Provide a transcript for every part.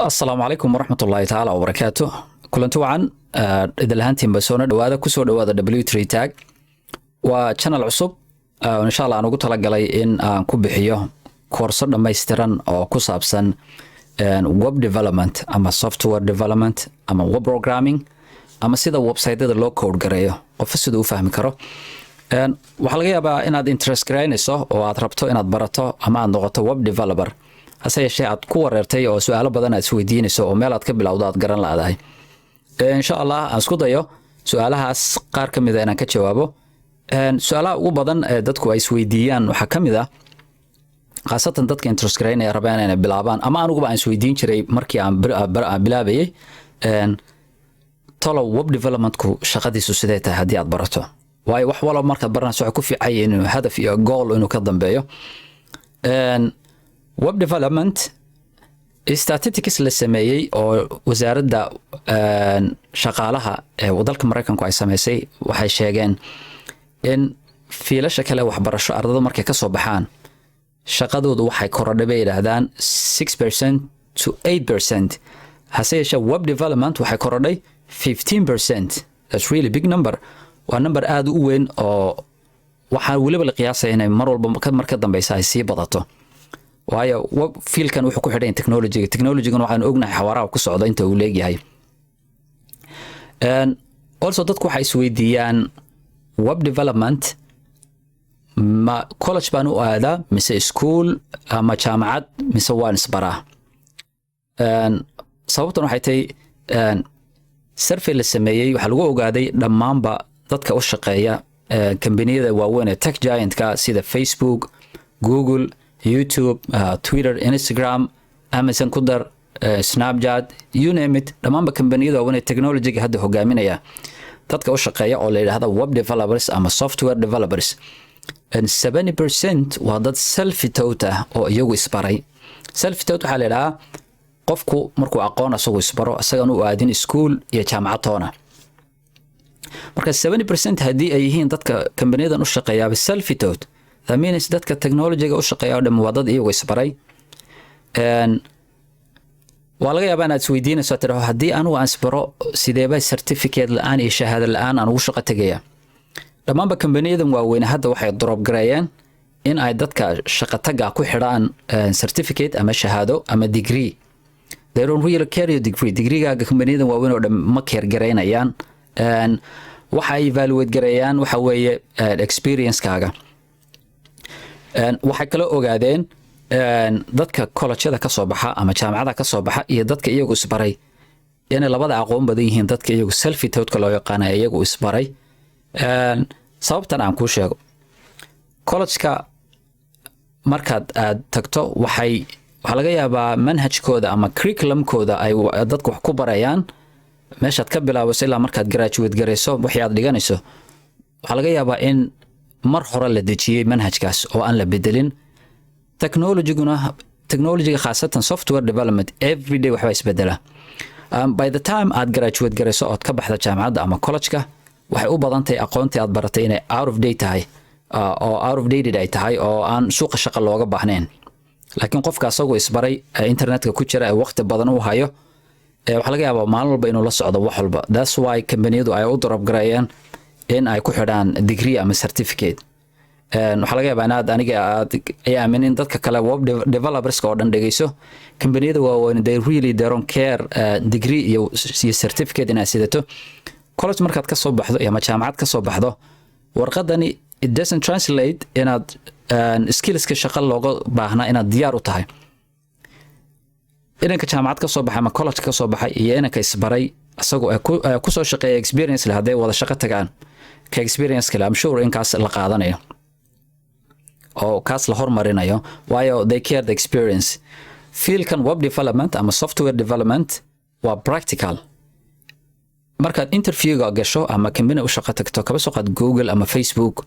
Asalaamu calaykum waraxmat ullaahi tacaala wabarakaatu. Kulanti wacan idil ahaantiinba, soona dhowaada, kusoo dhowaada W3 Tag. Waa channel cusub, insha Allah aan ugu talagalay in aan ku bixiyo koorso dhammaystiran oo ku saabsan web development ama software development ama web programming ama sida websiteyada loo code gareeyo, qofka siduu u fahmi karo. Waxaa laga yaabaa inaad interest garaynayso oo aad rabto inaad barato ama aad noqoto web developer, hase yeeshee aad ku wareertay oo su-aalo badan aad isweydiinayso oo meel aad ka bilowdo aad garan la'dahay. Insha Allah aan isku dayo su-aalahaas qaar ka mid a inaan ka jawaabo. Su-aalaha ugu badan ee dadku ay isweydiiyaan waxaa ka mid ah, khaasatan dadka interest garaynaya, rabaan inay bilaabaan, ama aniguba aan isweydiin jiray markii aan bilaabayay: tolow web developmentku shaqadiisu sidee tahay haddii aad barato? Waayo, wax walba markaad baranayso waxay ku fiican inuu hadaf iyo goal inuu ka dambeeyo. Web development statistics la sameeyey oo wasaaradda shaqaalaha ee dalka Maraykanku ay sameysay waxay sheegeen in fieldasha kale waxbarasho ardada markay kasoo baxaan shaqadoodu waxay korodhay, bay yidhaahdaan, 6% to 8%. Hase yeeshee web development waxay korodhay 15%. That's really big number. Waa number aada u weyn oo waxaa weliba la qiyaasaya inay mar walba mar ka dambeysa ay sii badato, waayo web fieldkan wuxuu ku xidhan technologyga. Technologygan waxaanu ognahay xawaaraha ku socdo inta uu leegyahay. Also dadku waxay isweydiiyaan: web development ma college baan u aadaa mise school ama jaamacad mise waan isbaraa? Sababtan waxay tahay survey la sameeyey waxaa lagu ogaaday dhammaanba dadka u shaqeeya kambaniyada waaweyn ee tech giantka sida Facebook, Google, YouTube, Twitter, Instagram, Amazon ku dar, Snapchat, you name it, dhammaanba kambaniyada waaweyn ee technologyga hadda hogaaminaya dadka u shaqeeya oo la yidhaahda web developers ama software developers, 70% waa dad self taught ah oo iyagu isbaray. Self taught waxaa la yidhahaa qofku markuu aqoon asagu isbaro, isagan u aadin school iyo jaamacad toona. Marka 70% haddii ay yihiin dadka kambaniyadan u shaqeeyaaba self taught, that means dadka technologyga u shaqeeya oo dhan waa dad iyagu isbaray. Waa laga yaabaa inaad isweydiinayso, tidhaho: haddii anigu aan isbaro, sideeba certificate la-aan iyo shahaado la-aan aan ugu shaqo tegaya? Dhammaanba kambaniyadan waaweyne hadda waxay drop gareeyeen in ay dadka shaqataga ku xidhaan certificate ama shahaado ama degree. They don't really care your degree. Degreegaaga kambaniyadan waaweyn oo dhan ma care garaynayaan. Waxa ay evaluate gareeyaan waxa weeye experience-kaaga. Waxay kaloo ogaadeen dadka collegeyada ka soo baxa ama jaamacada ka soo baxa iyo dadka iyagu isbaray inay labada aqoon badan yihiin dadka iyagu self taughtka loo yaqaana, iyagu isbaray. Sababtan aan kuu sheego: collegeka markaad aad tagto, waxaa laga yaabaa manhajkooda ama curriculumkooda ay dadka wax ku barayaan, meeshaad ka bilaabayso ilaa markaad graduate garayso wixii aad dhiganayso, waxaa laga yaabaa in mar hore la dejiyey manhajkaas oo aan la bedelin. Technologyguna, technologyga khaasatan software development, everyday waxbaa isbedela. By the time aad graduate garayso ood ka baxda jaamacadda ama collegeka, waxay u badan tahay aqoontii aad baratay inay out of date tahay, oo out of dated ay tahay, oo aan suuqa shaqa looga baahnayn. Laakiin qofka asagoo isbaray, internetka ku jira, ee waqti badan u hayo, waxaa laga yaabaa maalin walba inuu la socdo wax walba. That's why kambaniyadu ay u drop gareeyeen in ay ku xidhaan degree ama certificate. Waxaa laga yaabaa inaad aniga aad ay aaminin dadka kale web developerska oo dhan. Dhegeyso, kambaniyada waaweyn they really, they don't care degree iyo certificate inaad sidato. College markaad ka soo baxdo ama jaamacad ka soo baxdo, warqadani it doesn't translate inaad skillska shaqo looga baahnaa inaad diyaar u tahay. Inanka jaamacad ka soo baxay ama college ka soo baxay iyo inanka isbaray isagoo kusoo shaqeeya experience leh, hadday wada shaqo tagaan, ka experience kale, I'm sure in kaas la qaadanayo oo kaas la hormarinayo, waayo they care the experience. Fieldkan web development ama software development waa practical. Markaad interviewga gasho ama company u shaqo tagto, kaba soo qaad Google ama Facebook,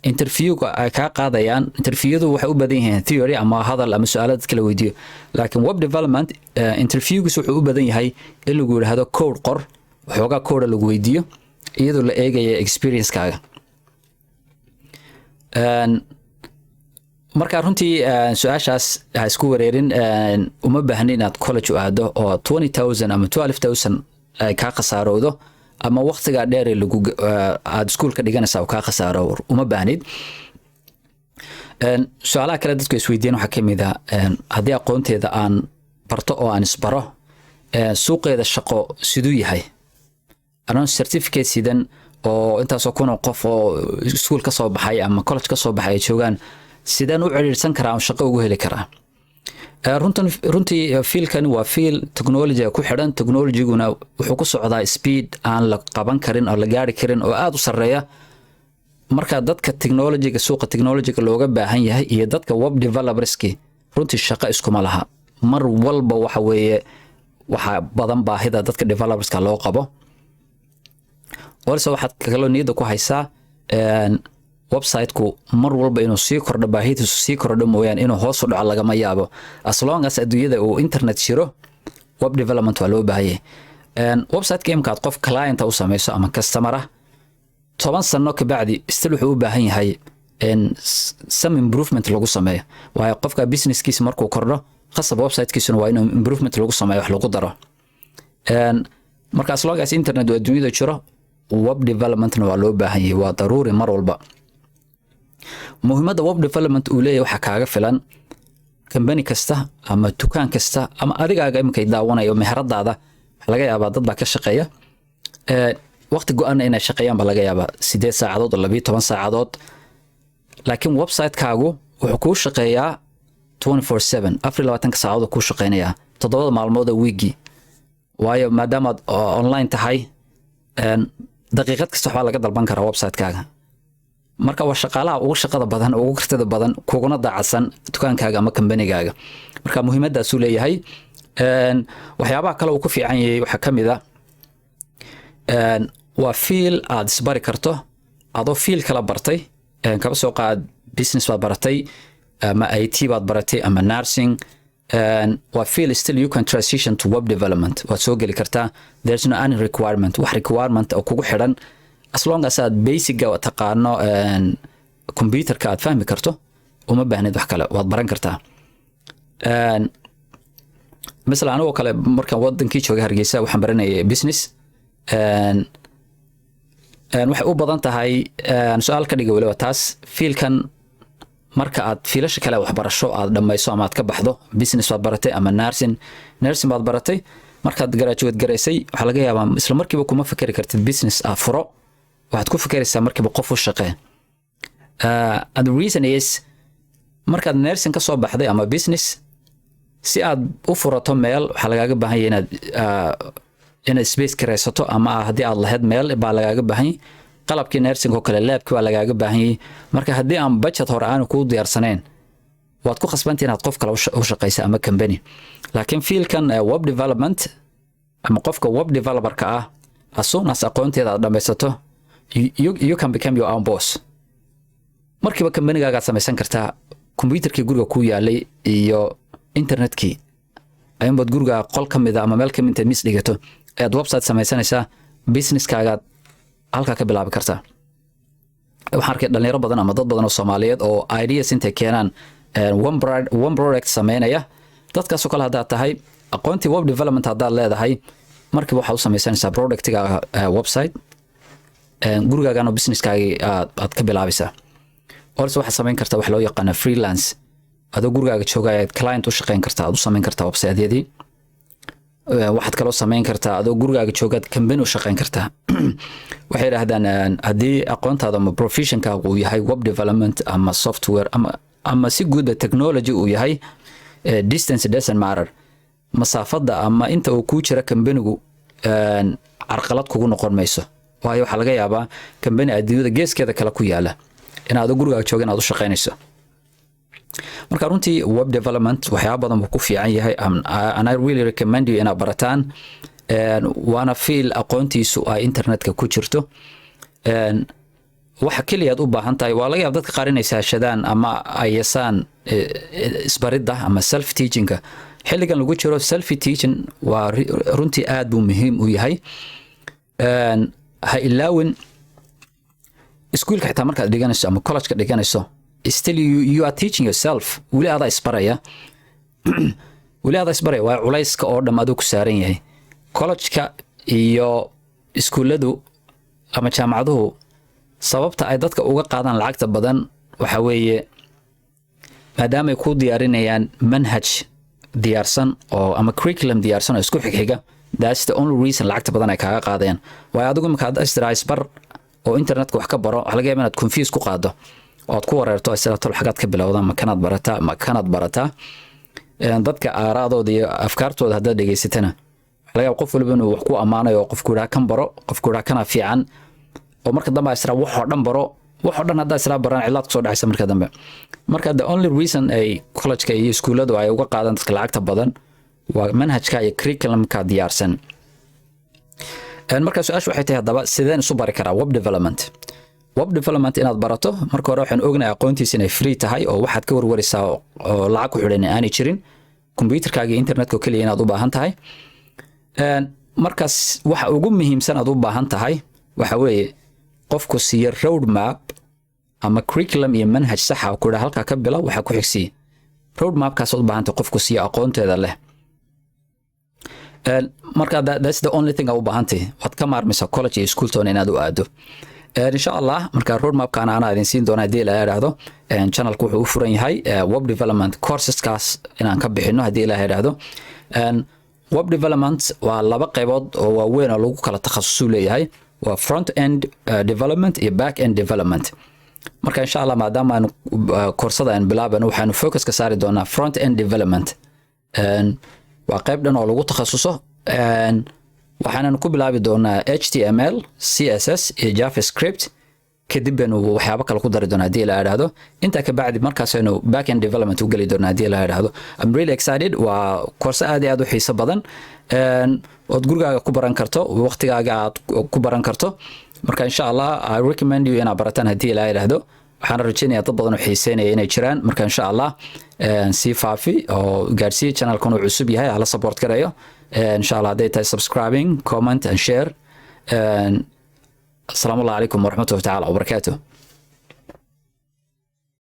interviewga ay kaa qaadayaan, interviewadu waxay u badan yihiin theory ama hadal ama su-aalo dadka la weydiiyo. Laakiin web development interviewgiis wuxuu u badan yahay in lagu yidhaahdo code qor, waxoogaa code lagu weydiiyo, iyadoo la eegaya experience-kaaga. Marka runtii su-aashaas ha isku wareerin. Uma baahni inaad college u aado oo 20,000 ama 12,000 ay kaa khasaarowdo ama waqtigaa dheer ee lagu aad iskuulka dhiganaysaa uu kaa khasaaro. Uma baahnid. Su-aalaha kale dadku isweydiiyeen waxaa kamid ah, haddii aqoonteeda aan barto oo aan isbaro, suuqeeda shaqo siduu yahay, anoon certificate sidan oo intaasoo kun oo qof oo iskuul ka soo baxay ama college ka soo baxay ay joogaan, sideen u ciriirsan karaa oo shaqo ugu heli karaa? Runtan runtii fieldkani waa field technology ku xidhan. Technologyguna wuxuu ku socdaa speed aan la qaban karin oo la gaari karin oo aada u sarreeya. Marka dadka technologyga, suuqa technologyga looga baahan yahay iyo dadka web developerski runtii shaqo iskuma laha. Mar walba waxa weeye waxaa badan baahida dadka developerska loo qabo. Also waxaad kaloo niyadda ku haysaa website-ku mar walba inuu sii kordho, baahidiisu sii kordho mooyaan, inuu hoos u dhaco lagama yaabo. As long as adduunyada uu internet jiro, web development waa loo baahanyay. Website-ka imka aad qof client u samayso ama customer ah, 10 sano kabacdi still wuxuu u baahan yahay some improvement lagu sameeyo, waayo qofka businesskiisa markuu kordho, khasab website-kiisuna waa inuu improvement lagu sameeyo, wax lagu daro. Marka as long as internet uu adduunyada jiro, web developmentna waa loo baahan yahay, waa daruuri mar walba. Muhiimadda web development uu leeyahay waxaa kaaga filan company kasta ama dukaan kasta ama adigaaga iminkay daawanayo, meheradaada waxaa laga yaabaa dad baa ka shaqeeya. Waqti go-anna inay shaqeeyaan baa laga yaabaa, 8 saacadood oo 12 saacadood, laakiin website-kaagu wuxuu kuu shaqeeyaa 24/7, 24-ka saacadood kuu shaqeynayaa, 7-da maalmood oo wiigi, waayo maadaamaad online tahay, daqiiqad kasta waxbaa laga dalban karaa website-kaaga. Marka waa shaqaalaha ugu shaqada badan, ugu kartida badan, kuguna daacadsan dukaankaaga ama kambanigaaga. Marka muhiimadaasuu leeyahay. Waxyaabaha kale uu ku fiican yahay waxaa ka mid a, waa field aad isbari karto adoo field kala bartay. Kaba soo qaad business baad baratay ama IT baad baratay ama nursing. Waa field still you can transition to web development, waad soo geli kartaa. There's no any requirement, wax requirement oo kugu xidhan. As long as aad basicga taqaano, computerka aad fahmi karto, uma baahnid wax kale, waad baran kartaa. Masala anigoo kale, markaan wadankii joogay Hargeysa, waxaan baranayay business. Waxay u badan tahay, su-aal ka dhiga weliba taas, fieldkan marka aad fieldasha kale waxbarasho aad dhammayso ama aad ka baxdo, business baad baratay ama nursing baad baratay, markaad graduate garaysay, waxaa laga yaabaa isla markiiba kuma fikeri kartid business aad furo. Waxaad ku fikeraysaa markiiba qof u shaqee. And the reason is, markaad nursing ka soo baxday ama business, si aad u furato meel waxaa lagaaga baahan yahay inaad space karaysato, ama haddii aad lahayd meel baa lagaaga baahan yahay qalabkii nursing oo kale, labkii baa lagaaga baahan yahay. Marka haddii aan budget hore aanu kuu diyaarsanayn, waad ku khasbantay inaad qof kale u shaqaysa ama company. Laakiin fieldkan web development ama qofka web developerka ah, as soon as aqoonteeda aad dhammaysato, you can become your own boss. Markiiba companygaagaad samaysan kartaa. Computerkii guriga ku yaalay iyo internetkii ayuunbaad guriga qol ka mida ama meel ka mid intaad mis dhigato ayaad website samaysanaysaa, businesskaagaad halkaa ka bilaabi kartaa. Waxaan arkay dhalinyaro badan ama dad badan oo Soomaaliyeed oo ideas intay keenaan one product sameynaya. Dadkaasoo kale haddaad tahay, aqoontii web development haddaad leedahay, markiiba waxaad u samaysanaysaa productigaaga website, gurigaagana businesskaagii aad ka bilaabaysaa. Also waxaad samayn kartaa wax loo yaqaana freelance. Adoo gurigaaga jooga ayaad client u shaqeyn kartaa, aad u samayn kartaa website-yadii. Waxaad kaloo samayn kartaa, adoo gurigaaga joogaad company u shaqeyn kartaa. Waxay yidhaahdaan, haddii aqoontaada ama professionkaagu uu yahay web development ama software ama si guudba technology uu yahay, distance doesn't matter. Masaafada ama inta uu kuu jira companygu carqalad kugu noqon mayso, waayo waxaa laga yaabaa company adduunyada geeskeeda kale ku yaala in adoo gurigaaga jooga inaad u shaqeynayso. Marka runtii web development waxyaaba badan buu ku fiican yahay, and I really recommend you inaad barataan. Waana field aqoontiisu ay internetka ku jirto. Waxa keliya aad u baahan tahay, waa laga yaaba dadka qaar inay saashadaan ama ay yasaan isbaridda ama self teachingka. Xilligan lagu jiro, self teaching waa runtii aad buu muhiim u yahay. Ha ilaawin, iskuulka xitaa markaad dhiganayso ama collegeka dhiganayso. Still you are teaching yourself. Weli adaa isbaraya, weli adaa isbaraya. Waa culayska oo dham aduu ku saaran yahay. College-ka iyo iskuulladu ama jaamacaduhu sababta ay dadka uga qaadaan lacagta badan waxa weeye maadaama ay ku diyaarinayaan manhaj diyaarsan oo ama curriculum diyaarsan oo isku xigxiga. That's the only reason lacagta badan ay kaaga qaadeen. Waayo, adigu imika hadda istira isbar oo internetka wax ka baro, waxaa laga yaaba inaad confuse ku qaado oo aad ku wareerto, isla tol xagaad ka bilowda, ma kanaad barataa, ma kanaad barataa? Dadka aaraadooda iyo afkaartooda haddaad dhegeysatana, waxaa laga yaaba qof waliba inuu wax ku ammaanayo oo qofku yidhaha kan baro, qofku yidhaha kana fiican, oo marka dambe israa waxoo dhan baro. Waxoo dhan haddaa israa baran, cilaad kusoo dhacaysa marka dambe. Marka the only reason ay college-ka iyo iskuulladu ay uga qaadaan dadka lacagta badan waa manhajka iyo curriculumka diyaarsan. Marka su-aashu waxay tahay haddaba, sideen isu bari karaa web development? Web development inaad barato, marka hore waxaan ognahay aqoontiisa inay free tahay oo waxaad ka warwaraysaa oo lacag ku xidhan aanay jirin, computerkaaga iyo internetka oo keliya inaad u baahan tahay. Markaas waxa ugu muhiimsan aad u baahan tahay waxa weeye qofku siiyo road map ama curriculum iyo manhaj saxa oo ku yidhaha halkaa ka bilow, waxaa ku xigsiiya. Road mapkaas aad u baahan tahay, qofku siiyo aqoonteeda leh. Marka that's the only thing aa u baahantahay. Waad ka maarmaysaa college iyo school toona inaad u aado, insha Allah. Marka road mapkaana anaa idin siin doona haddii Ilaah idhaahdo. Channelku wuxuu u furan yahay web development courseskaas inaan ka bixino haddii Ilaah idhaahdo. Web development waa laba qaybood oo waaweyn oo lagu kala takhasusuu leeyahay, waa front end development iyo back end development. Marka insha Allah, maadaama aanu koorsada aan bilaabayno, waxaanu focus ka saari doonaa front end development. Waa qayb dhan oo lagu takhasuso. Waxaanan ku bilaabi doonaa HTML, CSS iyo JavaScript. Kadib baynu waxyaabo kale ku dari doonaa haddii la idhaahdo. Intaa ka bacdi markaasaynu back end development u geli doonaa haddii la idhaahdo. I'm really excited. Waa koorse aad iyo aad u xiiso badan ood gurigaaga ku baran karto, waqtigaaga aad ku baran karto. Marka insha Allah, I recommend you inaad barataan haddii la idhaahdo. Waxaan rajeynayaa dad badan oo xiiseynaya inay jiraan. Marka insha Allah, sii faafi oo gaadhsiiya. Channelkan uu cusub yahay, hala support gareeyo insha Allah, hadday tahay subscribing, comment and share. Asalaamu calaykum waraxmatullahi tacaala wabarakaatuh.